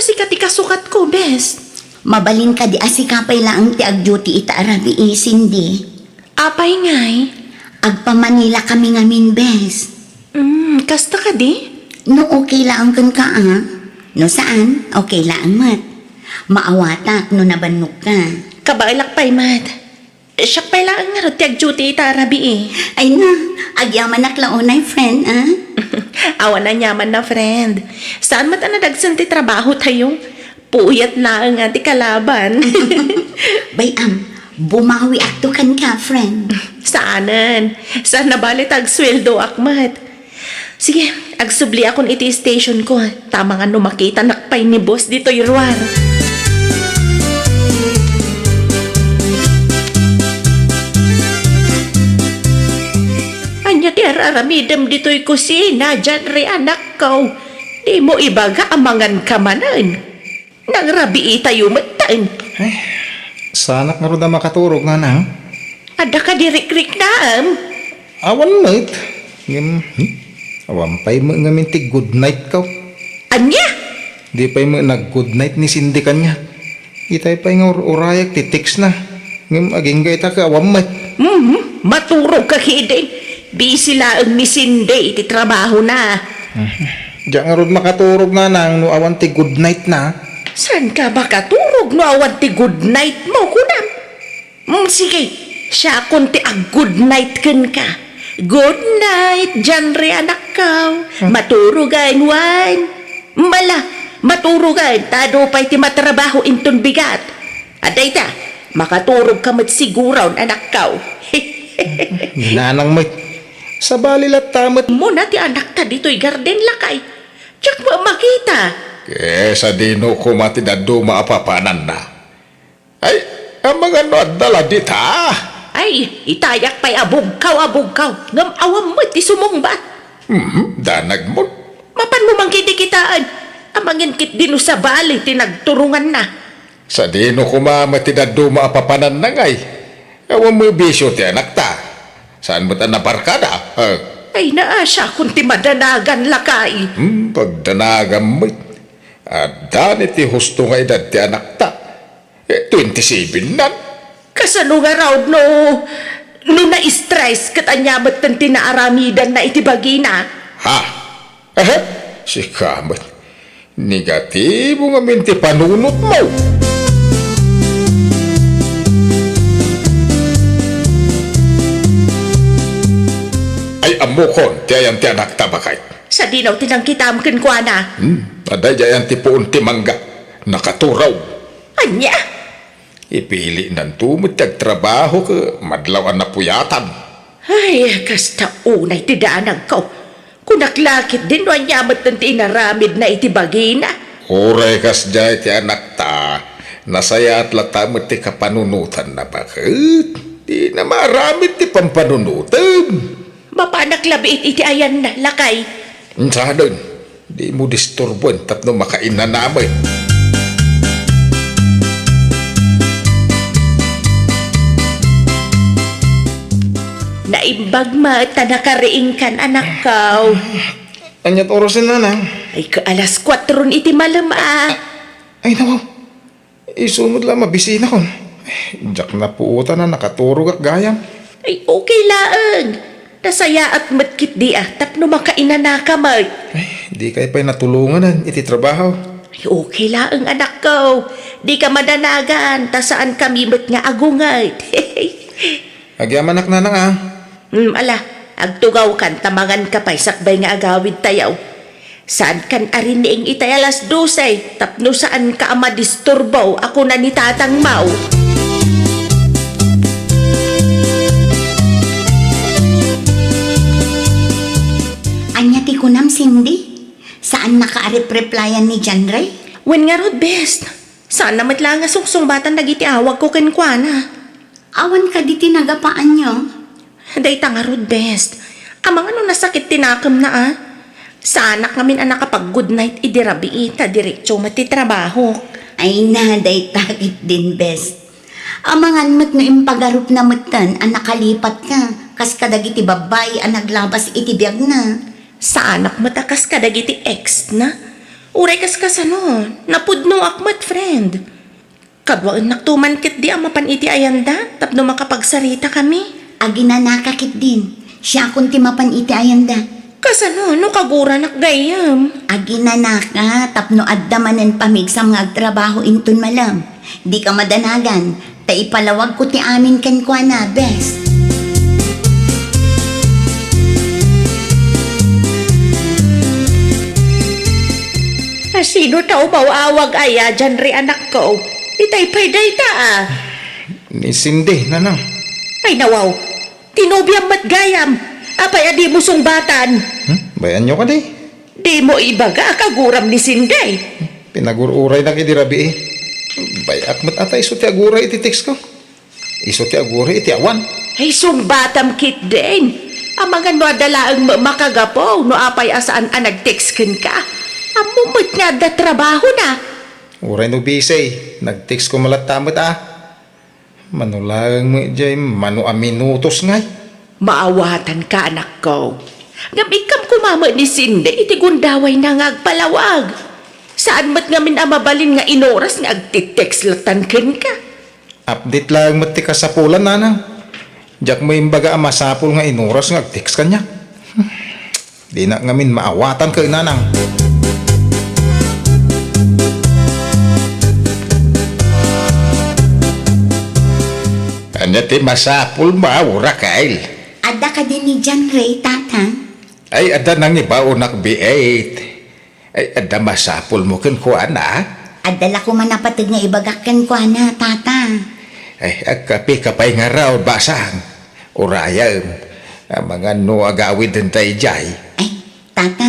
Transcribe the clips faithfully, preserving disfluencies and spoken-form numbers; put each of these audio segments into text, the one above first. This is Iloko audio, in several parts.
Sika ti kasukatko, bes. Mabalin kadi a sika pay laeng ti ag-duty ita a rabii, Cindy? Apay ngay? Agpa-Manila kami ngamin, bes. Mm, kasta kadi? No okay laeng kenka, a. No saan, okay laeng met. Maawatak no nabannogka. Kabaelak pay met. Siak pay laeng ngarud ti ag-duty ita a rabii. Ay na, agyamanak la unay, friend, a? Awan aniaman a friend. Saan met a nadagsen ti trabahotayo? Puyat laeng a ti kalaban. Bay-am, bumawiakto kenka, friend. Saanen. Saan a bale ta agsueldoak met. Sige, agsubliakon iti stationko, ta amangan no makitanak pay ni boss ditoy ruar. Ania ti ar-aramidem ditoy kusina, Janre, anakko? Dimo ibaga a manganka manen. Nangrabiitayo metten. Ay, saanak ngarud a makaturog, nanang. Adda kadi rikriknaem? Awan met. Ngem, hmm? Awan pay met ngamin ti good night ko. Ania? Di pay met nag-good night ni Cindy kaniak. Itay pay nga ur-, urayak ti text na. Ngem agingga ita ket awan met. Mhm, maturogka ketdin. Busy laeng ni Cindy iti trabahona. Mhm. Diak ngarud makaturog, nanang, no awan ti good night na. Saanka makaturog no awan ti good night mo, kunam? Mm, sige, siakon ti ag-good night kenka. Good night, Janre, anakko. Hmm. Maturogen wen. Mala, maturogen, ta adu pay ti matrabaho inton bigat. Adda ita, makaturogka met siguron, anakko. Nanang met. Sabali latta met. Muna ti anakta ditoy garden, lakay. Diak met makita. Ket sadino koma ti dadduma a papananna? Ay, amangan no adda la dita? Ay, itayak pay a bugkaw a bugkaw, ngem awan met ti sumungbat. Mhm, danag mo. Mapanmo man ketdi kitaen, amangan ketdi no sabali ti nagturonganna. Sadino koma met ti dadduma a papananna ngay? Awan met bisio ti anakta. Saan met a nabarkada? Eh. Ay, naasiakon ti madanagan, lakay. Hmm, pagdanagan met. Adda ni ti husto nga edad ti anakta. Eh, twenty-seven nan. Kasano ngarud no, no na-stress ket ania metten ti naaramidanna iti bagina? Ha? Ehe, sika met. Negatibo ngamin ti panunotmo. Ay, ammokon ti ayan ti anakta, baket. Sadino ti nangkitam kenkuana? Hmm, adda idiay ayan ti puon ti mangga. Nakaturog. Ania? Ipilinan to met ti agtrabaho ket madlaw a napuyatan. Ay, kasta unay ti danagko. Kunak la ketdin no ania metten ti inaramidna iti bagina. Uray kasdiay ti anakta, nasayaat latta met ti kapanunotanna, baket. Dina maaramid ti pampanunotem. Mapanak labiit iti ayanna, lakay. Saanen, dimo disturboen tapno makainanamay. Naimbag met ta nakariingkan, anakko. Aniat oras, nanang? Ay, ka alas kuatron iti malem a. Ay, nawaw. Isu met la mabisinakon. Diak napuotan a nakaturogak gayam. Ay, okay laeng. Nasayaat met ketdi a tapno makainanaka met. Ay, dikay pay natulonganen iti trabaho. Ay, okay laeng, anakko. Dika madanagan, ta saankami met nga agunget. Agyamanak, nanang, a. Hmm, ala, agtugawkan ta manganka pay sakbay nga agawidtayo. Saankan a riniing itay alas dose, tapno saanka a madisturbo a kuna ni tatangmo. Ania ti kunam, Cindy? Saannaka a repreplayan ni Janre? Wen ngarud, bes. Saanna met la nga sungsungbatan dagiti awagko kenkuana. Awan kadi ti nagapaanyo? Dayta ngarud, bes. Amangan no nasakit ti nakemna, a. Saanak ngamin a nakapag-good night idi rabii ta diretso met ti trabahok. Ay na, dayta ketdin, bes. Amangan met no impagarupna metten a nakalipatka, kas kadagiti babbai a naglabas iti biagna. Saanak met a kas kadagiti ex-na. Uray kas kasano, napudnoak met, friend. Kaduaennakto man ketdi a mapan iti ayanda tapno makapagsaritakami. Aginanaka ketdin, siakon ti mapan iti ayanda. Kasano no kaguranak gayyem? Aginanaka tapno adda manen pamigsam nga agtrabaho inton malem. Dika madanagan, ta ipalawagko ti amin kenkuana, bes. A, sino ta umaw-awag aya, Janre, anakko? Itay pay dayta, a. Ni Cindy, nanang. Ay, nawaw. Ti nobiam met gayam. Apay a dimo sungbatan? Hmm? Bay-anyo kadi? Dimo ibaga a kaguram ni Cindy? Pinagur-uraynak idi rabii. Bay-ak met a ta isu ti aguray iti text ko. Isu ti aguray iti awan. Ay, sungbatam ketdin. Amangan no adda laeng makagapu no apay a saan a nag-text kenka. Ammom met nga adda trabahona. Uray no busy, nag-text ko met latta met a. Mano laeng met jay, mano a minutos ngay. Maawatanka, anakko. Ngem ikkam koma met ni Cindy iti gundawayna nga agpalawag. Saan met ngamin a mabalin nga inoras nga agti-text lattan kenka. Update laeng met ti kasapulan, nanang. Diak met imbaga a masapul nga inoras nga agtext kaniak. Dinak ngamin maawatan ket, nanang. Ania ti masapulmo, Raquel? Adda kadi ni John Ray, Tata? Ay, adda nangibaonak biit. Ay, adda masapulmo kenkuana? Adda la koma napateg nga ibagak kenkuana, Tata. Ay, agkapeka pay ngarud, basang. Urayem, amangan no agawiden daydiay. Ay, Tata,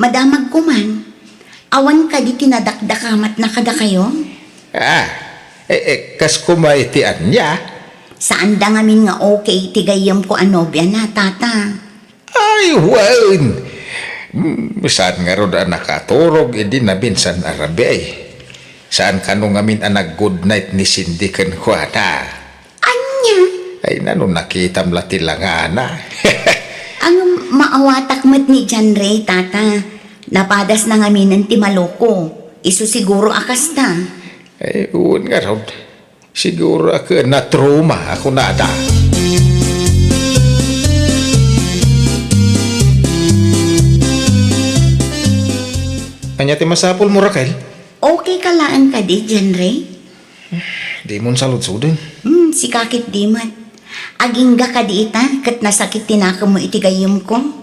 madamag koman. Awan kadi ti nadakdakamatna kadakayo? Ah, eh, eh, kas koma iti ania? Saanda ngamin nga okay ti gayyemko a nobiana, Tata. Ay, wen! Mm, saan ngarud a nakaturog idi naminsan a rabii. Saan kano ngamin a nag-good night ni Cindy kenkuana? Ania? Ay, nano nakitam la ti langana? Ang maawatak met ni John Ray, Tata. Napadasna ngaminen ti maloko. Isu siguro a kasta. Ay, wen ngarud. Siguro a ket natrauma a kunada. Ania ti masapulmo, Raquel? Okay ka laeng kadi, John Ray? Dimon saludsoden. Hmm, sika ketdi met. Agingga kadi ita, ket nasakit ti nakemmo iti gayyemko?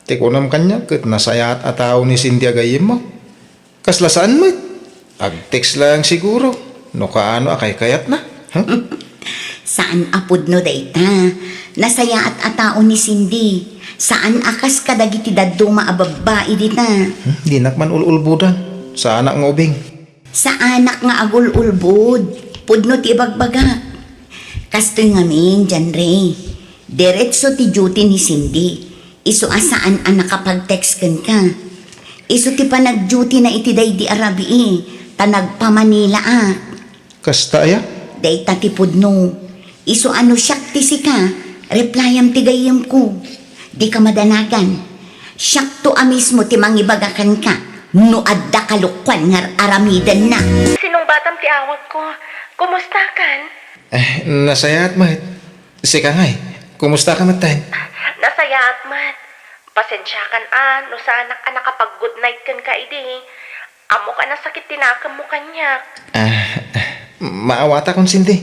Ti kunam kaniak ket nasayaat a tao ni Cindy a gayyemmo. Kasla saan met. Ag-text laeng siguro no kaano a kaykayatna. Huh? Saan a pudno dayta. Nasayaat a tao ni Cindy. Saan a kas kadagiti dadduma a babbai dita. Hmm, dinak man ul-ulbodan. Saanak nga ubing. Saanak nga agul-ulbod. Pudno ti ibagbagak. Kastoy ngamin, John Ray. Diretso ti duty ni Cindy. Isu a saan a nakapag-text kenka. Isu ti panag-duty na iti daydi a rabii, ta nagpa-Manila ak. Kasta aya? Dayta ti pudno. Isu a no siak ti sika, replyam ti gayyemko. Dika madanagan. Siakto a mismo ti mangibaga kenka no adda kalokuan nga ar-aramidenna. Sinungbatam ti awagko. Kumustakan? Eh, nasayaat met. Sika ngay, kumusta ka metten? Nasayaat met. Pasensiakan a no saanak a nakapag-good night kenka idi. Ammok a nasakit ti nakemmo kaniak. Ah, maawatakon, Cindy.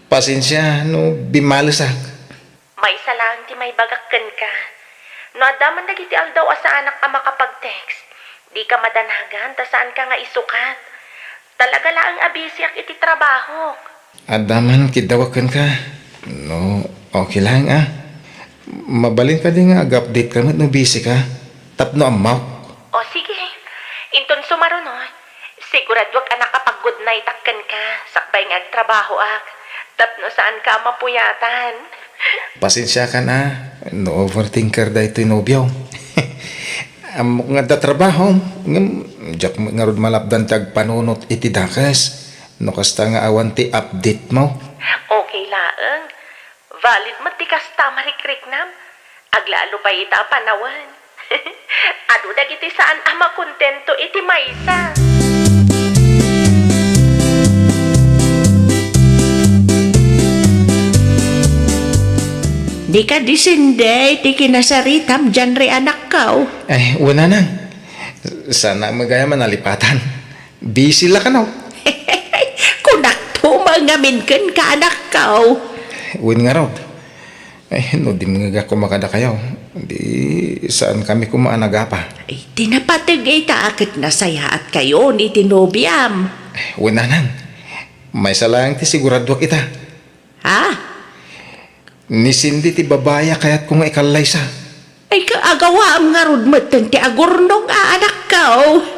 Pasensia no bimmalesak. Maysa laeng ti maibagak kenka. No adda man dagiti aldaw a saanak a makapag-text, dika madanagan ta saanka nga isukat. Talaga laeng a busyak iti trabahok. Adda man kiddawak kenka. No, okay laeng a. Mabalin kadi nga ag-update ka met no busy ka? Tapno ammok. O, sige. Inton sumaruno, siguraduak a nakapag-good night ak kenka sakbay nga agtrabahoak. Tapno saanka a mapuyatan. Pasensiakan a, no overthinker daytoy nobiom. Ammok nga adda trabahom, ngem diak met ngarud malapdan ti agpanunot iti dakes. No kasta nga awan ti update mo. Okay laeng. Valid met ti kasta a marikriknam. Aglalo pay ita a panawen. Adu dagiti saan a makontento iti maysa. Dika disinde iti kinasaritam, Janre, anakko. Ay, wen, nanang. Saan met gayam a nalipatan. Busy la kano. Kunakto met ngamin kenka, anakko. Wen ngarud. Ay, no dimngegak koma kadakayo, di saankami koma a nagapa. Ay, ti napateg ita a ket nasayaatkayon iti nobiam. Wen, nanang. Maysa laeng ti siguraduak ita. Ha? Ni Cindy ti babai a kayatko nga ikallaysa. Ay, ka-, agawaam ngarud metten ti agurnong a anakko.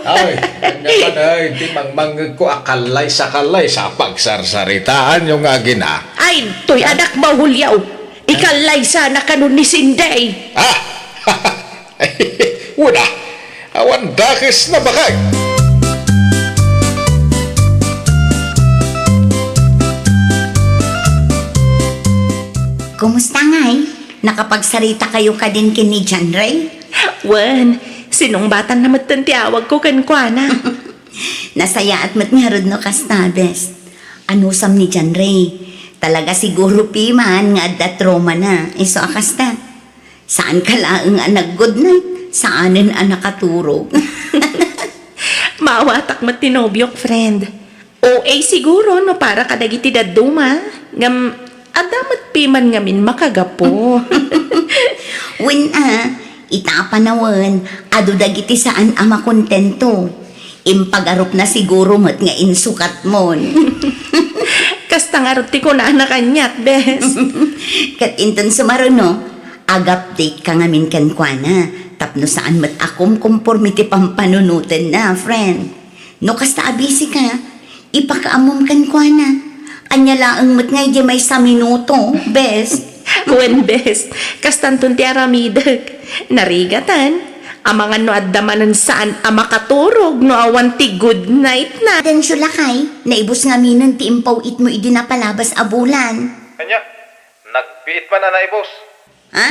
Ay, ania man, ay, ti mangmangngegko a kallaysa-kallaysa a pagsarsaritaanyo nga agina. Ay, toy anak mo, Julio. Ikallaysa na kano ni Cindy. Ah! Una, awan dakes na bakay. Kumusta ngay? Nakapagsarita kayo kadin ken ni John Ray? Wen, sinungbatan na metten ti awagko kenkuana. Nasayaat met ngarud no kasta, bes. Anusam ni John Ray? Talaga siguro piman nga adda trauma na, isu a kasta. Saan ka laeng a nag-good night, saanen a nakaturog. Maawatak met ti nobiok, friend. O A siguro no para kadagiti dadduma, ngem adda met piman ngamin makagapu. Wen a, ita a panawen, adu dagiti saan a makontento. Impagarupna siguro met nga insukatmon. Kasta ngarud ti kunana kaniak, bes. Ket inton sumaruno, ag-update ka ngamin kenkuana, tapno saan met a kumkumpormi ti pampanunotenna, friend. No kasta a busy ka, ipakaammom kenkuana. Ania laeng met nga idiay maysa minuto, bes. Wen, bes. Kastanton ti aramidek. Narigatan. Amangan no adda manen saan a makaturog no awan ti good night na. Atensyon lakay, naibus ngaminen ti impaw-itmo idi napalabas a bulan. Ania? Nagbiit man a naibus? Ha?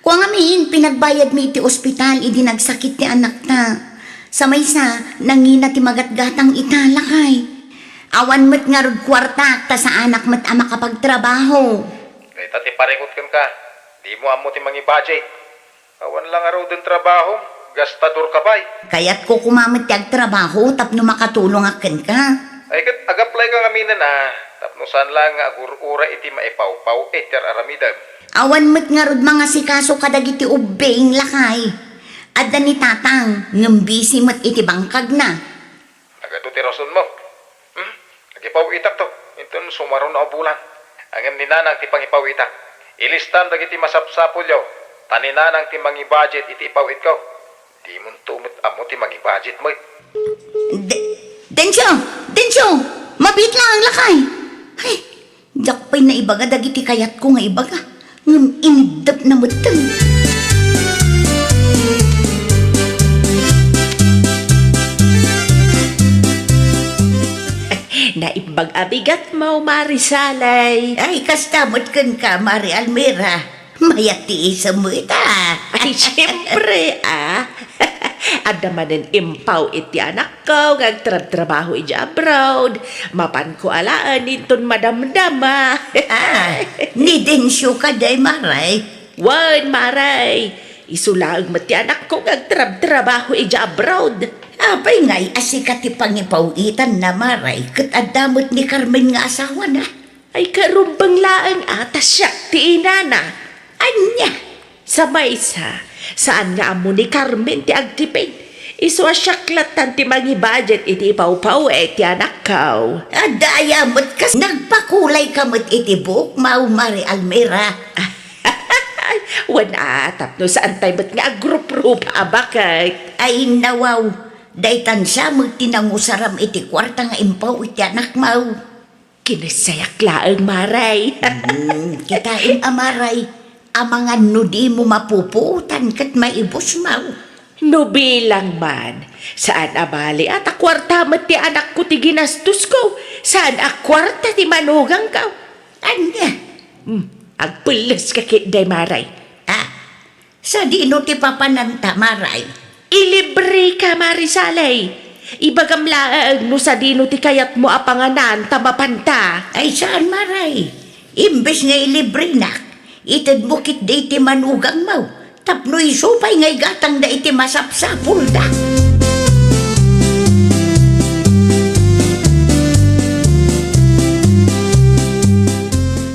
Kua ngamin, pinagbayadmi iti ospital idi nagsakit ti anakta. Sa maysa, nangina ti magatgatang ita, lakay. Awan met ngarud kuartak ta saanak met a makapagtrabaho. Dayta ti parikut kenka. Dimo ammo ti mangi-budget. Awan la ngaruden trabaho, gastador ka pay. Kayatko koma met ti agtrabaho tapno makatulongak kenka. Ay ket ag-apply ka ngaminen a, tapno saan laeng nga agur-uray iti maipawpaw-it ti ar-aramidem. Awan met ngarud mangasikaso kadagiti ubbing, lakay. Adda ni Tatang, ngem busy met iti bangkagna. Nagadu ti rasonmo. Hmm? Agipaw-itak to. Inton sumaruno a bulan. Ngem ni Nanang ti pangipaw-itak. Ilistam dagiti masapsapulyo. Ta ni Nanang ti mangi-budget iti ipaw-itko. Dimonto met ammo ti mangi-budget met. De-, Dencio! Dencio! Mabiit laeng, lakay! Ay, diak pay naibaga dagiti kayatko nga ibaga, ngem iniddep na metten. Naimbag a bigatmo, Mari Salay. Ay, kasta met kenka, Mari Almira. Mayat ti isemmo ita. Ay, siempre, ah. Adda manen impaw-it ti anakko nga agtrabtrabaho idiay abroad. Mapanko alaen inton madamdama. Ah, ni Dencio kadi, Maray? Wen, Maray. Isu laeng met ti anakko nga agtrabtrabaho idiay abroad. Apay ngay a sika ti pangipaw-itanna, Maray, ket adda met ni Carmen nga asawana? Ay, karumbeng laeng a ta siak ti inana. Ania? Sa maysa, saan nga ammo ni Carmen ti agtipid. Isu a siak lattan ti mangi-budget iti ipawpaw-it ti anakko. Adda aya met kas nagpakulay ka met iti buokmo, Mari Almira? Wen a, tapno saan tay met nga agruprupa a baket. Ay, nawaw. Daytan siya met ti nangusaram iti kuarta nga impaw-it ti anakmo. Kinassayak laeng, Maray. Hmm, kitaem a, Maray, amangan no dimo mapupuotan ket maibusmo. No bilang man, saan a bali a ta kuarta met ti anakko ti ginastosko, saan a kuarta ti manugangko. Ania? Hmm, agpelles ka ketdi, Maray. Ah, Sadino ti papananta, Maray? Ilibreka, Mari Sally. Ibagam laeng no sadino ti kayatmo a panganan ta mapanta. Ay, saan, Maray. Imbes nga ilibrenak, itedmo ketdi iti manugangmo tapno isu pay nga igatangda iti masapsapulda.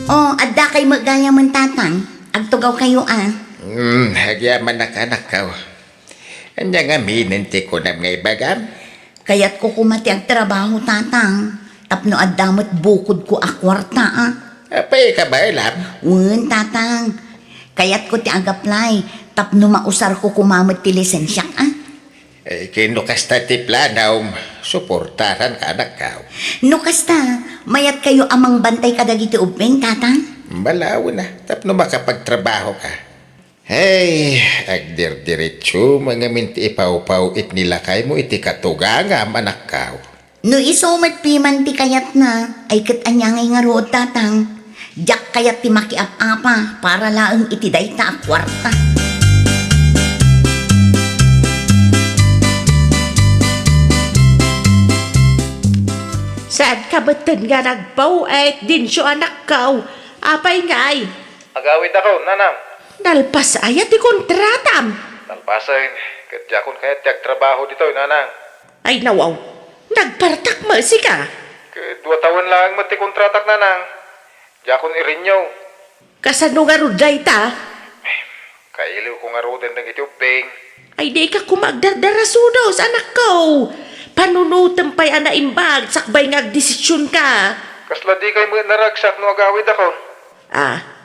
O, adda kay met gayamen, Tatang. Agtugawkayo a. Hmm, agyamanak, anakko. Ania ngamin ti kunam nga ibagam? Kayatko koma ti agtrabaho, Tatang, tapno adda met bukodko a kuarta a. Apay, kabaelam? Wen, Tatang. Kayatko ti ag-apply tapno mausarko koma met ti lisensiak a. Eh, ken no kasta ti planom, suportaranka, anakko. No kasta, mayatkayo a mangbantay kadagiti ubbing, Tatang? Malawen a, tapno makapagtrabahoka. Hey, agdirdiritso ngamin ti ipawpaw-it ni lakaymo iti katugangam, anakko. No isu met piman ti kayatna, ay ket ania ngay ngarud, Tatang? Diak kayat ti makiap-apa para laeng iti dayta a kuarta. Saanka metten nga nagpaw-it, Dencio, anakko? Apay ngay? Agawidakon, nanang. Nalpas aya ti kontratam? Nalpasen, ket diakon kayat ti agtrabaho ditoy, nanang. Ay, nawaw. Nagpartak met sika? Ket dua tawen laeng met ti kontratak, nanang. Diakon i-renew. Kasano ngarud dayta? Kailiwko ngaruden dagiti ubbing. Ay, dika koma agdardarasudos, anakko. Panunotem pay a naimbag sakbay nga agdesisionka. Kasla dikay met naragsak no agawidakon? Ah,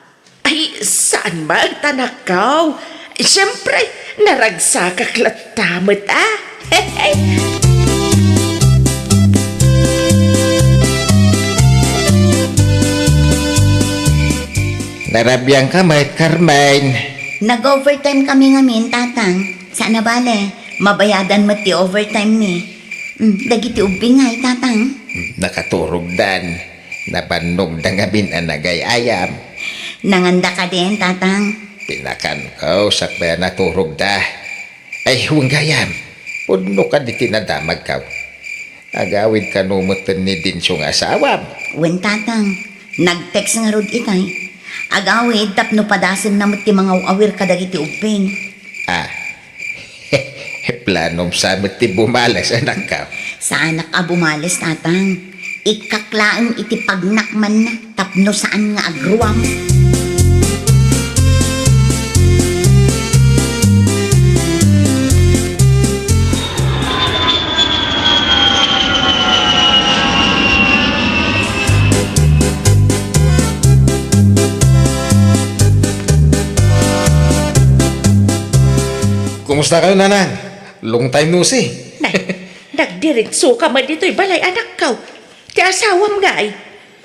Ay, saan met, anakko? Siempre, naragsakak latta met a. Narabiangka met, Carmen. Nag-overtime kami ngamin, Tatang. Saan a bale, mabayadan met ti overtime mi. Mm, dagiti ubbing ngay, Tatang? Nakaturogdan. Nabannogda ngamin a nagay-ayam. Nanganda kadin, Tatang? Pinakanko sakbay a naturogda. Ay, wen gayam. Pudno kadi ti nadamagko. Agawid kano metten ni Dencio nga asawam? Wen, Tatang. Nag-text ngarud itay. Agawid tapno padasenna met ti mangaw-awir kadagiti ubbing. Ah, Planom sa met ti bumales, anakko. Saanak a bumales, Tatang. Ikkak laeng iti pagnakmanna tapno saan nga agruam. Kumusta kayo, Nanang? Long time no see. Nay, nagdiritso ka man ditoy balay, anakko. Ti asawam ngay,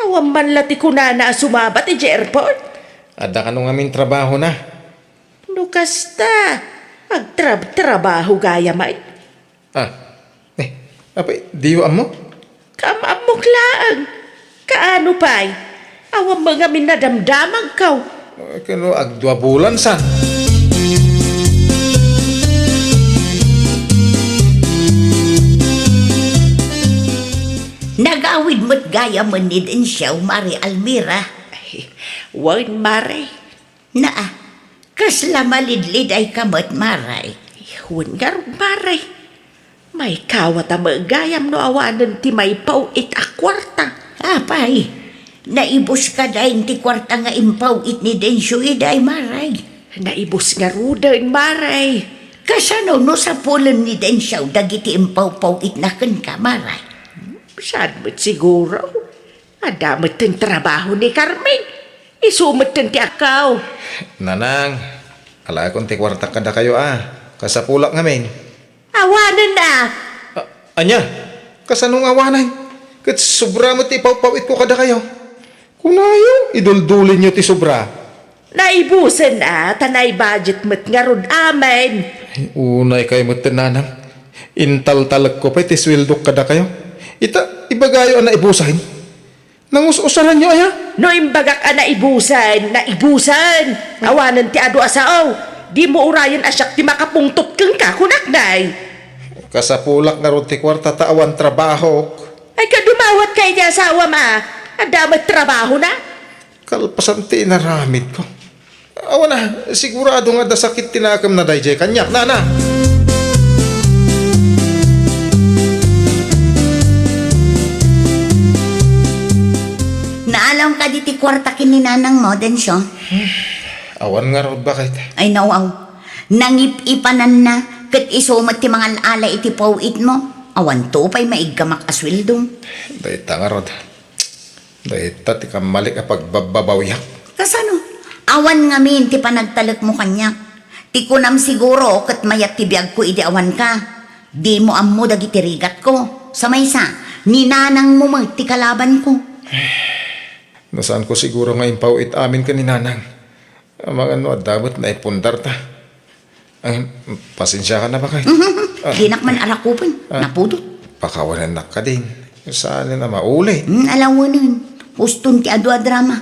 awan man la ti kunana a sumaba ti airport? Adda kano ngamin trabahona? No kasta, agtrab-trabaho gayam ay. Ah, eh, apay, diyo ammo? Kaam-ammok laeng. Kaano pay? Awan met ngamin nadamdamagko. Eh, kano agdua bulan sa? Nagawid met gayam ni Dencio, Mari Almira. Ay, wen, Mari. Naa, kasla malidlidayka met, Mari. Wen ngarud, Mari. Maikawat a met gayam no awanen ti maipaw-it a kuarta. Apay, naibus kadi ti kuarta nga impaw-it ni Dencio idiay, Mari? Naibus ngaruden, Mari. Kasano no sapulen ni Dencio dagiti impaw-paw-itna kenka, Mari? Saan met siguro? Adda metten trabaho ni Carmen. Isu metten ti akkaw. Nanang, alaekon ti kuartak kadakayo a. Kasapulak ngamin. Awanen a. A-, ania? Kasano nga awanen? Ket sobra met ti ipawpaw-itko kadakayo. Kunayo, iduldulinyo ti sobra. Naibusen a, ta naibudget met ngarud amin. Ay, unay kay met, Nanang. Intaltalekko pay ti sueldok kadakayo. Ita, ibagayo a naibusen. Nangus-usaranyo aya? No imbagak a naibusen, naibusen. Awanen ti adu a sao. Dimo urayen a siak ti makapungtot kenka, kunak, nay. Kasapulak ngarud ti kuarta ta awan trabahok. Ay, ka dumawatka iti asawam a adda met trabahona? Kalpasan ti inaramidko. Awan a, sigurado nga adda sakit ti nakemna daydiay kaniak, nana. Naalam kadi ti kuarta ken ni nanangmo, Densyo? Awan ngarud, baket. Ay, nawaw. Nangip-ipananna, ket isu met ti mangal-ala iti paw-itmo. Awanto pay maiggamak a sueldo. Dayta ngarud. Dayta ti kammalik a pagbabbabawiak. Kasano? Awan ngamin ti panagtalekmo kaniak. Ti kunam siguro ket mayat ti biagko idi awanka. Dimo ammo dagiti rigatko. Sa maysa, ni nanangmo met ti kalabanko. No saanko siguro nga impaw-it amin ken ni nanang. Amangan no adda met naipundarta. Ay, pasensiakan a, baket. Mhm. Ah. Dinak man arakupen. Ah. Napudot. Pakawanennak kadin. Saanen a mauli. Hmm, alawenen. Uston ti adu a drama.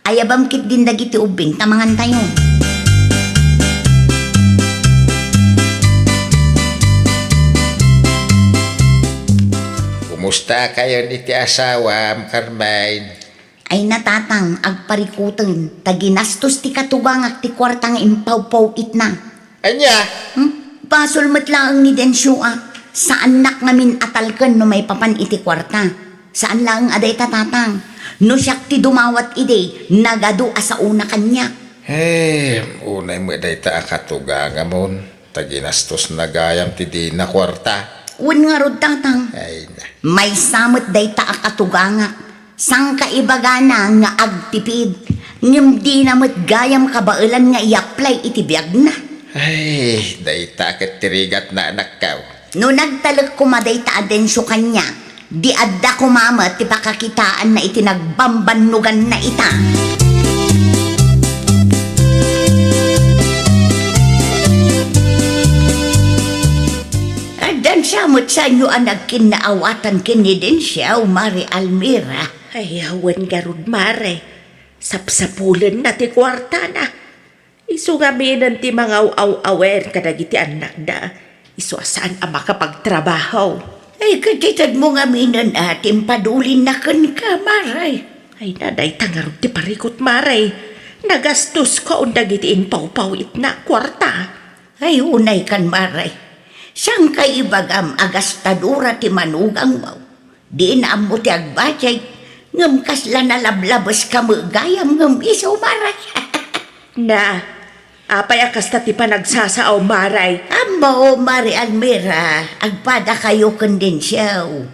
Ayabam ketdin dagiti ubbing ta mangantayon. Kumusta kayon iti asawam, Carmen? Ay na, tatang, agparikuten, ta ginastos ti katugangak ti kuarta nga impawpaw-itna. Ania? Hmm? Basol met laeng ni Densyo a. Saannak ngamin a talken no maipapan iti kuarta. Saan laeng a dayta, tatang. No siak ti dumawat idi, nagadu a saona kaniak. Eh, unay met dayta a katugangamon. Ta ginastosna gayam ti dina kuarta. Wen ngarud, tatang. Ay na. Maysa met dayta a katugangak. Sangkaibagana nga agtipid. Ngem dina met gayam kabaelan nga i-apply iti biagna. Ay, dayta ket ti rigatna, anakko. No nagtalek koma dayta a Densyo kaniak, di adda koma met ti pakakitaanna iti nagbambannoganna ita. Addan sa met sanyo a nagkinnaawatan ken ni Densyo, Mare Almira? Ay, awan ngarud, Mare. Sapsapulenna ti kuartana. Isu ngaminen ti mangaw-aw-awen kadagiti annakda. Isu a saan a makapagtrabaho. Ay, ket itedmo ngaminen a ti impadulinna kenka, Mare. Ay na, dayta ngarud ti parikut, Mare. Nagastoskon dagiti impawpaw-itna a kuarta. Ay, unay kan, Mare. Sangkaibagam a gastadora ti manugangmo. Diin ammo ti agbudget, ngem kasla nalablabeska met gayam ngem isu, Mare. Na, apay a kasta ti panagsasao, Mare? Ammo, Mare Almira, agpadakayo ken Densyo.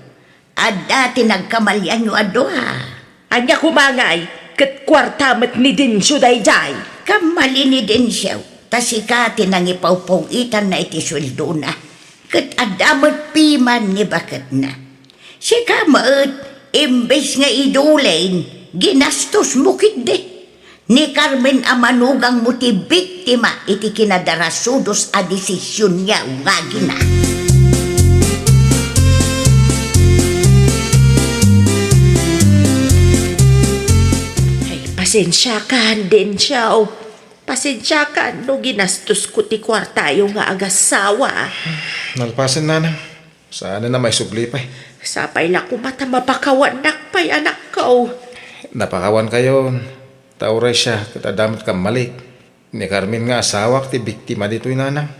Adda ti nagkamalianyo a dua. Ania koma ngay, ket kuarta met ni Densyo daydiay? Kammali ni Densyo, ta sika ti nangipawpaw-itanna iti sueldona. Ket adda met piman ni baketna. Sika met, imbes nga idulin, ginastosmo ketdi. Ni Carmen a manugangmo ti biktima iti kinadarasudos a desisionyo nga agina. Ay, pasensiakan, Densyo. Pasensiakan no ginastosko ti kuartayo nga agassawa. Nalpasen, nanang. Saanen a maisubli pay. Sapay la koma ta mapakawannak pay, anakko. Napakawankayon, ta uray siak ket adda met kammalik. Ni Carmen nga asawak ti biktima ditoy, nanang.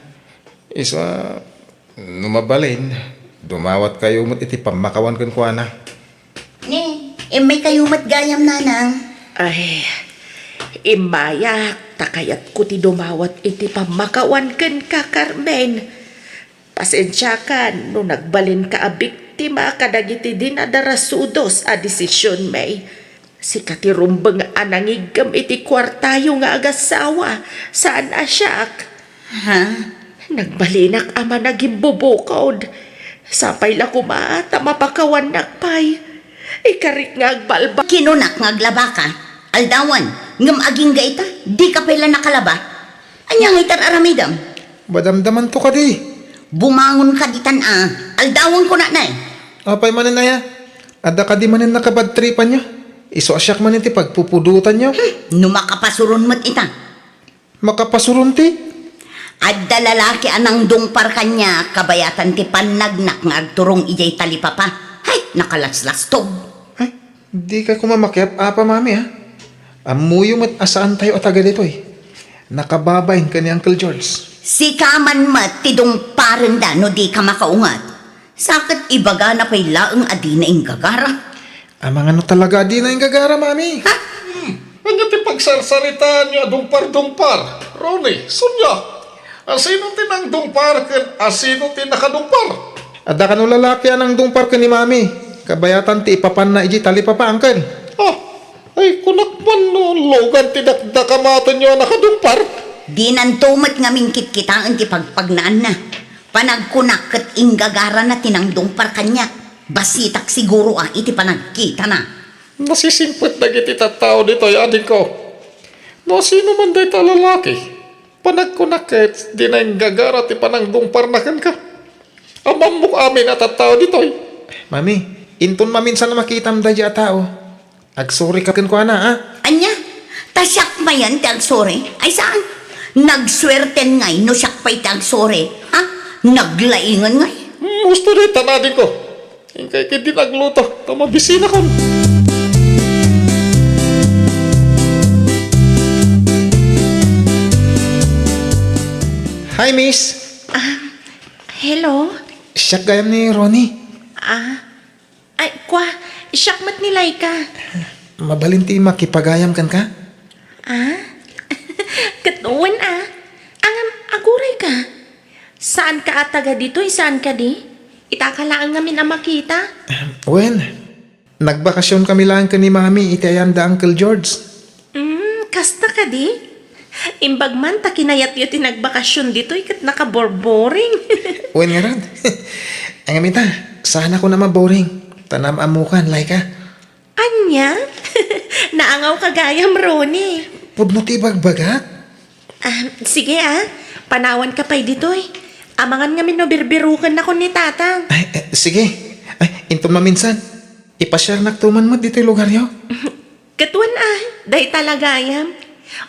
Isu a, no mabalin, dumawatkayo met iti pammakawan kenkuana. Ni, immaykayo met gayam, nanang. Ay, immayak, ta kayatko ti dumawat iti pammakawan kenka, Carmen. Pasensiakan no nagbalinka a biktima kadagiti dinadarasudos a desisionmi. Sika ti rumbeng a nangiggem iti kuartayo nga agassawa, saan a siak. Ha? Nagbalinak a managimbubukod. Sapay la koma ta mapakawannak pay. Ikarik nga agbalbal. Kinunak nga aglabaka. Aldawan, ngem agingga ita, dika pay la nakalaba. Ania ngay ti ar-aramidem? Madamdamanto kadi. Bumangonka ditan a. Aldawanko, nanay. Apay manen aya? Adda kadi manen nakabadtripanyo? Isu a siak manen ti pagpupudotanyo? Hmm, no makapasuron met ita. Makapasuron ti? Adda lalaki a nangdungpar kaniak kabayatan ti pannagnak nga agturong idiay talipapa. Hay, nakalaslastog. Ay, dika koma makiap-apa, Mami, ha? Ammoyo met a saantayo a taga ditoy. Nakababain ken ni Uncle George. Sika man met ti dungparenda no dika makaunget. Sa ket ibagana pay laeng a dina inggagara. Amangan no talaga a dina inggagara, Mami. Ha? Hmm, ania ti pagsarsaritaanyo a dungpar-dungpar? Ronnie, Sonia, asino ti nangdungpar ken asino ti nakadungpar? Adda kano lalaki a nangdungpar ken ni Mami. Kabayatan ti ipapanna idiay talipapa, Uncle. Ah, ay, kunak man no lugan ti dakdakamatenyo a nakadungpar. Dinanto met ngamin kitkitaen ti pagpagnaanna. Panagkunak ket inggagarana ti nangdungpar kaniak. Basitak siguro a iti panagkitana. Nasisingpet dagiti tattao ditoy, adingko. No sino man dayta a lalaki, panagkunak ket dina inggagara ti panangdungparna kenka. Ammammok amin a tattao ditoy. Mami, inton maminsan a makitam daydiay a tao, agsurika kenkuana, a? Ania? Ta siak mayen ti agsuri? Ay saan? Nagsuerten ngay no siak pay ti agsuri, ha? Naglaingen ngay. Husto dayta, adingko. Inkay ketdi nagluto, ta mabisinakon. Hi, Miss. Ah, hello? Siak gayam ni Ronnie. Ah, ay, kwa, siak met ni Laika. Mabalin ti makipagayam kenka? Ah? Ket wen a. Ngem, aguray ka. Saan ka a taga ditoy, saan kadi? Ita ka laeng ngamin a makita. Wen, nagbakasion kami laeng ken ni Mami iti ayan da Uncle George. Mm, kasta kadi? Imbag man ta kinayatyo ti nagbakasion ditoy ket nakaborboring. Wen ngarud. Ngem ita, saanakon a maboring. Ta naam-ammokan, Laika. Ania? Naangawka gayam, Ronnie. Pudno ti ibagbagak. Ah, sige, ah. Panawanka pay ditoy. Amangan ngamin no birbirokennakon ni Tatang. Ay, eh, sige. Ay, inton maminsan, ipasiarnakto man met ditoy lugaryo. Ket wen, ah, dayta la gayam.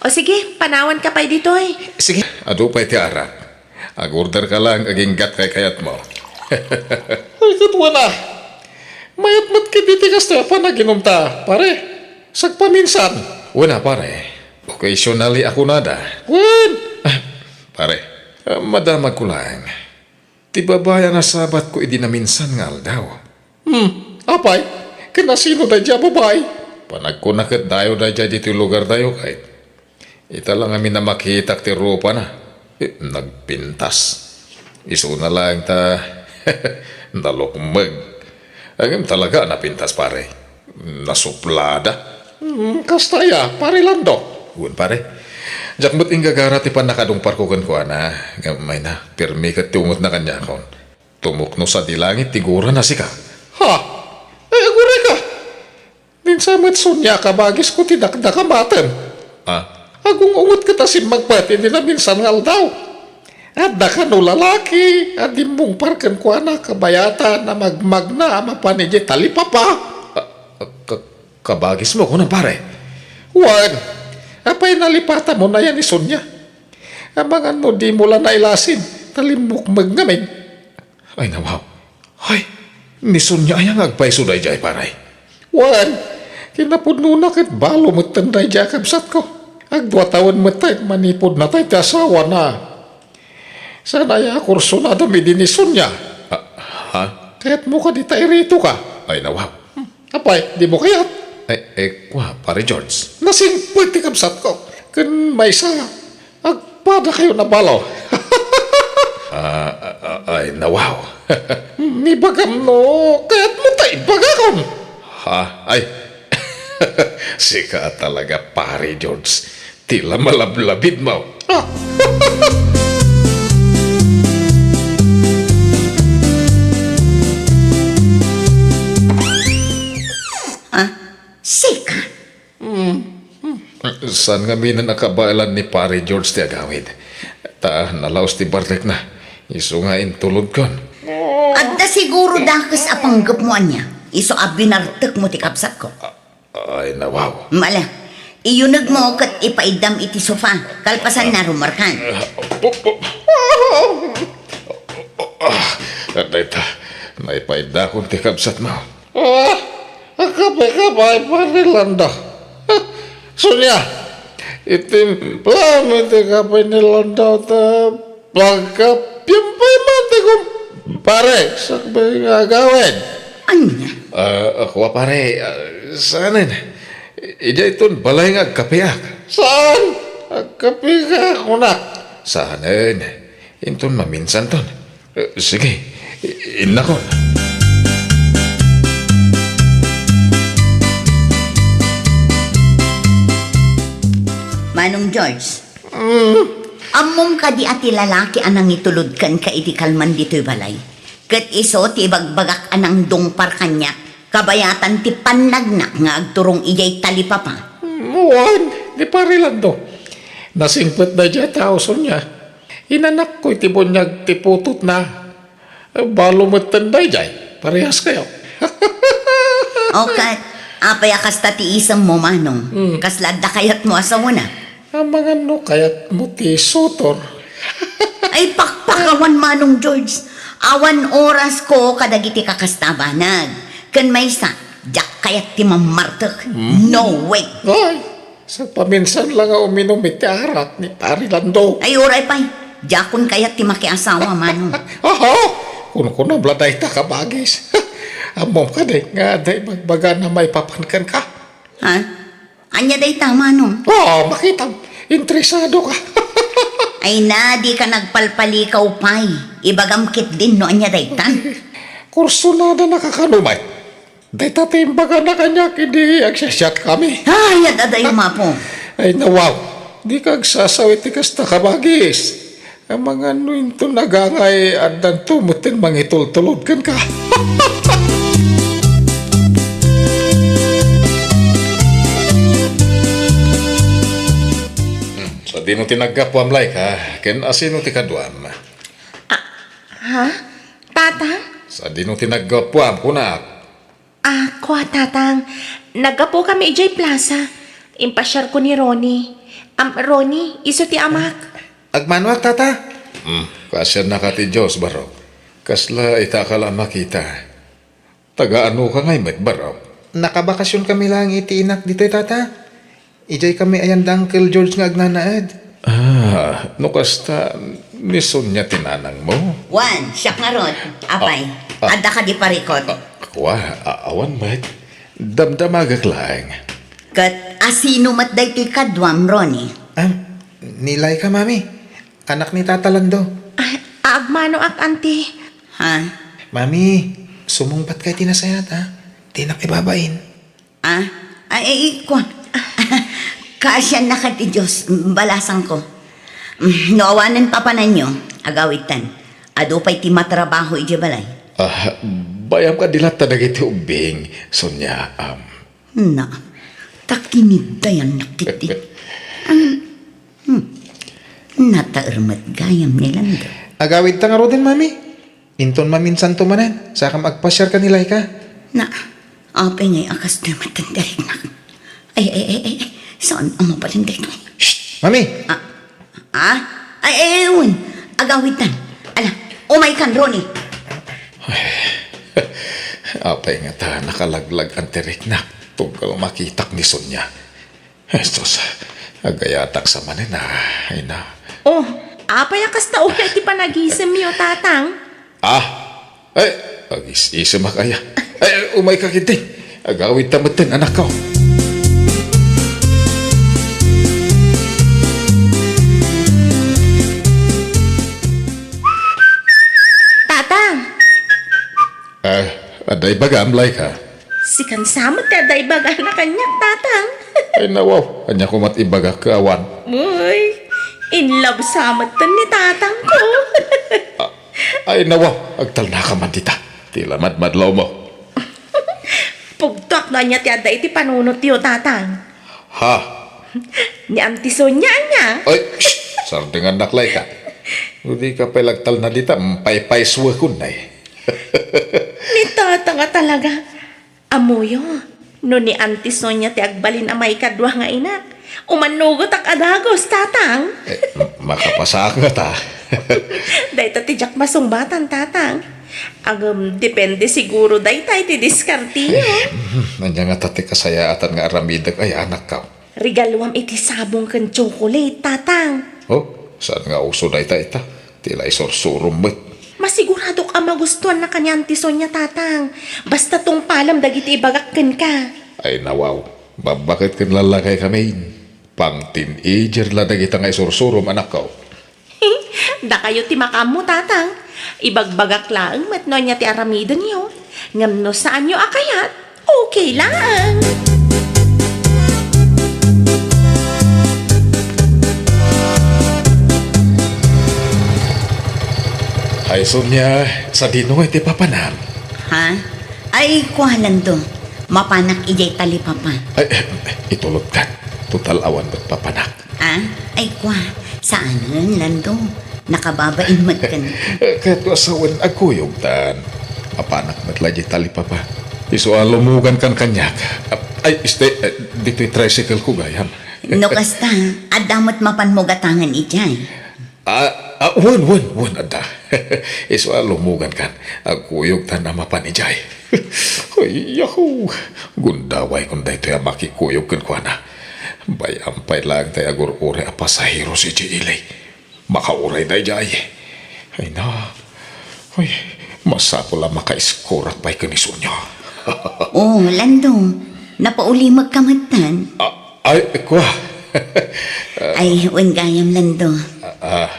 O sige, panawanka pay ditoy. Sige. Adu pay ti arak. Agorderka laeng agingga ti kaykayatmo. Ay, ket wen a. Mayat met ketdi ti kastoy a panaginumta, pare. Sagpaminsan. Wen a, pare. Occasionally a kunada. Wen. Ah, pare, ah, madamagko laeng. Ti babai a nasabatko idi naminsan nga aldaw. Hmm, apay? Ken asino daydiay a babai? Panagkuna ket dayo daydiay ditoy lugardayo, kay. Ita la ngamin a makitak ti rupana. Eh, nagpintas. Isuna laeng ta nalukmeg. Ngem talaga a napintas, pare. Nasuplada. Hmm, kasta aya, Pare Lando? Wen, pare. Diak met inggagara ti pannakadungparko kenkuana. Ngem mayna, pirmi ket ti ungetna kaniakon. Tumukno sadi langit ti gurana sika. Ha? Ay, agurayka! Minsan met Sonia a kabagisko ti dakdakamatem. Ah? Agung-unget ket a simmagpet idi naminsan nga aldaw. Adda kano lalaki a dimmungpar kenkuana kabayatan a magmagna a mapan idiay talipapa. Ah, ah, ka-, kabagismo, kunam, pare? Wen, apay nalipatamon aya ni Sonia? Amangan no dimo la nailasin, ta limmukmeg ngamin. Ay, nawaw. Ay, ni Sonia aya nga agpayso daydiay, pare? Wen, kinapudnona ket balo metten daydiay a kabsatko. Agdua tawen metten manipud natay ti asawana. Saan aya a kursunadam idi ni Sonia? Ah, ha? Kayatmo kadi ta iritoka? Ay, nawaw. Hmm, apay, dimo kayat? Eh, eh, kua, Pare George. Nasingpet ti kabsatko. Ken maysa, agpadakayon a balo. Ah, ah, ah, ay, nawaw. Ibagam no kayatmo ta ibagakon. Ha? Ay. Sika talaga, Pare George. Ti la malablabidmo. Ah. Ah, sika? Hmm. Saan ngamin a kabaelan ni Pare George ti agawid? Ta nalaos ti barrekna. Isu nga intulodkon. Adda siguro dakes a panggepmo ania. Isu a binartekmo ti kabsatko. Ay, nawaw. Mala, Iyunegmo ket ipaiddam iti sofa, kalpasanna, rumarkan. Ah, dayta, naipaiddakon ti kabsatmo. Ah, kape ka, Pare Lando. Sonia, itimplam iti kape ni Lando ta pagkapiam pay man ti kumpare, sakbay nga agawid. Ania? Ah, ako, pare, ah, saanen. Idiayton balay nga agkapeak. Saan? Agkapeka, kunak. Saanen. Inton maminsanton. Eh, sige, i-, innakon. Manong George, mm, ammom kadi a ti lalaki a nangitulod kenka iti kalman ditoy balay? Ket isu ti ibagbagak a nangdungpar kaniak, kabayatan ti pannagnak nga agturong idiay talipapa. Mm, wen, ni Pare Lando. Nasingpet daydiay a tao, Sonia. Inanakko iti buniag ti putotna. Balo metten daydiay. Parehas kayo. O ket, apay a kasta ti isemmo, Manong? Hmm. Kasla adda kayatmo a sawana? Amangan no kayatmo ti sutor. Ay, pakpakawan, Manong George. Awan orasko kadagiti kakasta a banag. Ken maysa, diak kayat ti mammartek. Hmm. No way. Ay. Sa paminsan la nga uminum iti arak ni Pare Lando. Ay, uray pay. Diakon kayat ti makiasawa, Manong. Aha! Kunkunam la dayta, kabagis. Ammom kadi nga adda ibagbagana maipapan kenka? Ha? Ania dayta, Manong? Oo, makitam. Interesado ka. Ay na, dika nagpalpalikaw pay. Ibagam ketdin no ania dayta. Kursunada na kakano met. Dayta ti imbagana kaniak idi agsiasiatkami. Ay, ad-adayo, Apo. Ay, nawaw. Dika agsasaw iti kasta, kabagis. Amangan no inton agangay, addanto metten mangitultulod kenka. Hmm, sadino ti naggapuam, Laika? Ken asino ti kaduam? Ah, ha? Tatang? Sadino ti naggapuam, kunak? Ah, kua, Tatang. Naggapukami idiay plaza. Impasiarko ni Ronnie. Am, Ronnie, isu ti amak. Agmanoak, Tata. Hmm, kaasiannaka ti Dios, barok. Kasla ita ka la a makita. Taga-ano ka ngay met, barok? Nakabakasionkami laeng iti inak ditoy, Tata. Idiay kami ayan da Uncle George nga agnanaed. Ah, no kasta, ni Sonia ti nanangmo? Wen, siak ngarud, apay. Ah, ah. Adda kadi parikut? Ah, kua, a-, awan met. Damdamagak laeng. Ket asino met daytoy kaduam, Ronnie? Ah, ni Laika, Mami. Anak ni Tata Lando. Ah, agmanoak, Auntie. Ha? Mami, sumungbat kay ti nasayat, ha? Dinak ibabain. Ah? Ay, ay, ay, kua. Kaasiannaka ti Dios, balasangko. Mm, no awanen papananyo, agawidtan. Adu pay ti matrabaho idiay balay. Ah, bayam kadi latta dagiti ubbing, Sonia, am. Na, ta kiniddayannak ti, ti. Am, hmm. Nataer met gayam ni Lando. Agawidta ngaruden, Mami. Inton maminsanto manen, sakam agpasiar ken ni Laika. Na, apay ngay a kastoy met ti riknak? Ay, ay, ay, ay, ay, saan a mabalin daytoy? Shh! Mami! Ah, ah? Ay, ay, ay, wen. Agawidtan. Ala, umaykan, Ronnie. Ay, apay ngata nakalaglag-an ti riknak tunggal makitak ni Sonia. Jesus, agayatak sa manen, ah, ina. Oh, apay a kasta uray ti panagisemyo, Tatang? Ah, eh, agis-isemak aya. Eh, umayka ketdi. Agawidta metten, anakko. Tatang! Eh, adda ibagam, Laika? Sikan sa met ti adda ibagana kaniak, Tatang. Ay, nawaw. Ania koma ti ibagak ket awan? Uy, in love sa met ni Tatangko. Ah, ay, nawaw. Agtalnaka man dita. Ti la madmadlawmo. Pugtoak no ania ti adda iti panunotyo, Tatang. Ha? Ni Auntie Sonia, ania? Ay, shh! Sardengannak, Laika. No dika pay la agtalna dita, mm, paypaysuekon, ay. Ni Tatang a talaga. Ammoyo, no ni Auntie Sonia ti agbalin a maikadua nga inak, Umannugotak a dagus, Tatang. Eh, m-, makapasaak ngata. Dayta ti diak masungbatan, Tatang. Ngem, depende siguro dayta iti diskarteyo. Eh, mm, ania ngata ti kasayaatan nga aramidek, ay anakko? Regaluam iti sabong ken tsokolate, Tatang. Oh, saan nga uso dayta ita? Ti la isursurom met. Masiguradok a magustuanna kanian ti Sonia, Tatang. Basta tungpalam dagiti ibagak kenka. Ay, nawaw. Babbaket ken lallakaykami. Pang-teenager la dagita nga isursurom, anakko. Dakayo ti makaammo, Tatang. Ibagbagak laeng met no ania ti aramidenyo. Ngem no saanyo a kayat, okay laeng. Ay, Sonia, sadino nga iti papanam? Ha? Ay, kua, Lando. Mapanak idiay talipapa. Ay, eh, itulodkan. Total awan met papanak. Ah? Ay, kua. Saanen, Lando? Nakababain met ken. Eh, ket asawen, agkuyogtan. Mapanak met la diay talipapa. Isu a lumugankan kaniak. Ah, ay, este, eh, ditoy tricycle ko, gayam. No kasta, adda met mapanmo gatangen idiay. Ah, ah, wen, wen, wen, adda. Isu a lumugankan. Agkuyogtan a mapan idiay. Ay, yahoo! Gundaway kon daytoy a makikuyog kenkuana. Bay-am pay laeng tay agur-uray a pasaheros idiay ili. Makauray daydiay. Ay na. Ay, masapul a makaiskurak pay ken ni Sonia. Oh, Lando, napaulimekka metten. Ah, ay, kua. Ay, wen gayam, Lando. Ah, ah.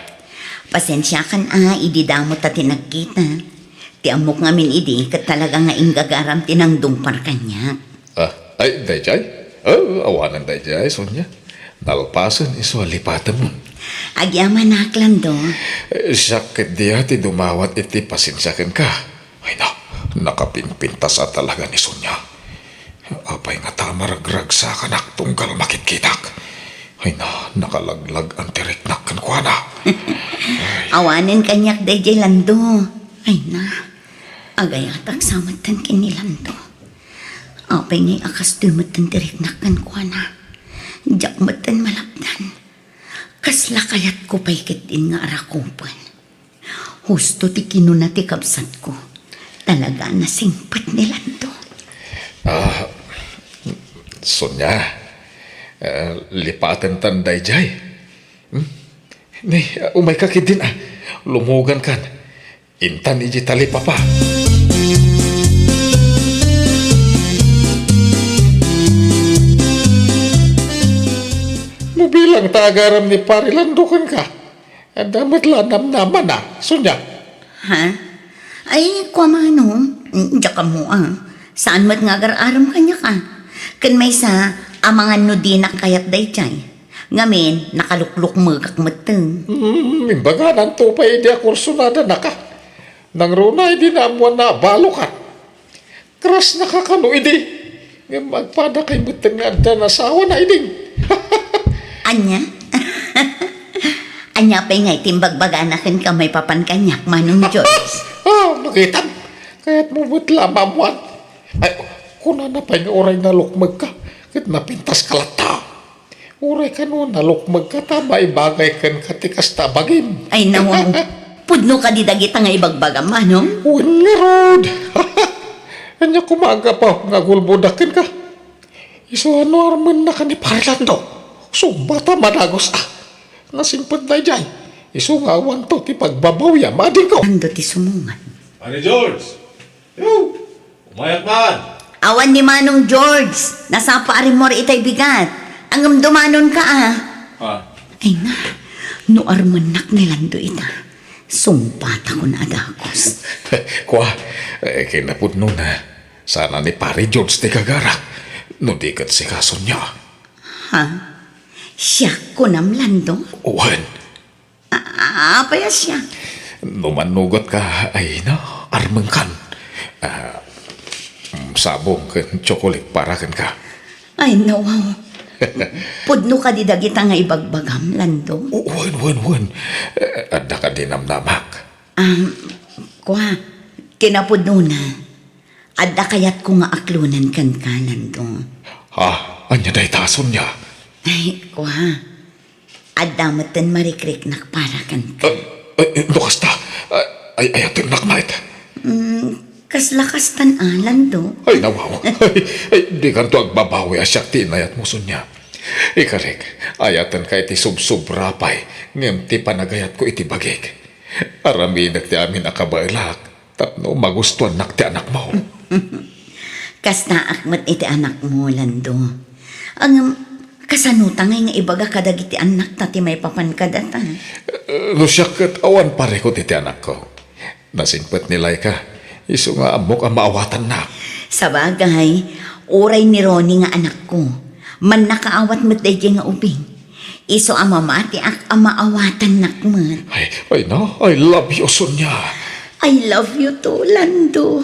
Pasensiakan a, idi damo ta ti nagkita. Ti ammok ngamin idi, ket talaga nga inggagaram ti nangdungpar kaniak. Ah, ay, daydiay? Oh, awanen daydiay, Sonia. Nalpasen isu a lipatemon. Agyamanak, Lando. Eh, siak ketdi a ti dumawat iti pasensia kenka. Ay na, nakapingpintas a talaga ni Sonia. Apay ngata a maragragsakanak tunggal makitkitak? Ay na, nakalaglag-an ti riknak kenkuana. Awanen kaniak daydiay, Lando. Ay na, agayatak sa metten ken ni Lando. Apay ngay a kastoy metten ti riknak kenkuana? Diak metten malapdan. Kasla kayatko pay ketdin nga arakupen. Husto ti kinuna ti kabsatko. Talaga a nasingpet ni Lando. Ah, Sonia, ah, lipatentan daydiay. Hmm? Ni, ah, umayka ketdin, ah. Lumugankan. Intan iti talipapa. No bilang ta agaram ni Pari Lando kenka, adda met la namnamana, Sonia. Ha? Ay, kua manen, diak ammo a. Saan met nga agar-arem kaniak a. Ken maysa, amangan no dinak kayat daydiay. Ngamin, nakaluklukmegak metten. Hmm, imbaganan to pay idi a kursunada naka. Nangruna idi naammuanna a balokan. Crush naka kano idi. Ngem agpada kay metten nga adda nasawana idi. Ania? Ania pay ngay ti imbagbagana kenka maipapan kaniak, Manong George? Ah, makitam. Kayatmo met la maammuan. Ay, kunana pay nga uray nalukmegka, ket napintaska latta. Uray kano nalukmegka ta maibagay kenka ti kasta a bagim. Ay, nawaw. Pudno kadi dagita nga ibagbagam, Manong? Wen ngarud. Ania koma a gapu nga agulbodak kenka? Isu a no armennak ni Pari Lando, sumbat a madagus a. Nasingpet daydiay. Isu nga awanto ti pagbabawiam, adingko. Ando ti sumungan. Pare George! Yo! Umayak man! Awan ni Manong George. Nasapa a rimmuar itay bigat. Ngem dumanonka a. Ah. Ay na, no armennak ni Lando ita, sungpatakon a dagus. Kua, eh, kinapudnona, sana ni Pare George ti gagarak, no di ket sika, Sonia. Ha? Siak kunam, Lando? Wen. A-, apay a siak? No mannugotka, ay na, armenkan. Ah, mm, sabong ken tsokolate para kenka. Ay, nawaw. Pudno kadi dagita nga ibagbagam, Lando? O, wen, wen, wen. Eh, adda kadi namnamak? Ah, kua, kinapudnona, adda kayatko nga aklonen kenka, Lando. Ah, ania dayta, Sonia? Ay, kua. Adda metten marikriknak para kenka. Ah, ay, no kasta, ay, ay, ayatennak met. Mm, kasla kastan a, Lando. Ay, nawaw. Ay, ay, di kanto agbabawi a siak ti inayatmo, Sonia. Ikarik, ayatenka iti subsobra pay, ngem ti panagayatko iti bagik. Aramidek ti amin a kabaelak tapno magustuannak ti anakmo. Kastaak met iti anakmo, Lando. Ngem, kasano ta ngay nga ibaga kadagiti annakta ti maipapan kadata? Eh, no siak ket awan parikut iti anakko. Nasingpet ni Laika, isu nga ammok a maawatannak. Sabagay, uray ni Ronnie nga anakko, mannakaawat met daydiay nga ubing. Isu a mamatiak a maawatannak met. Ay, ay na, I love you, Sonia. I love you too, Lando.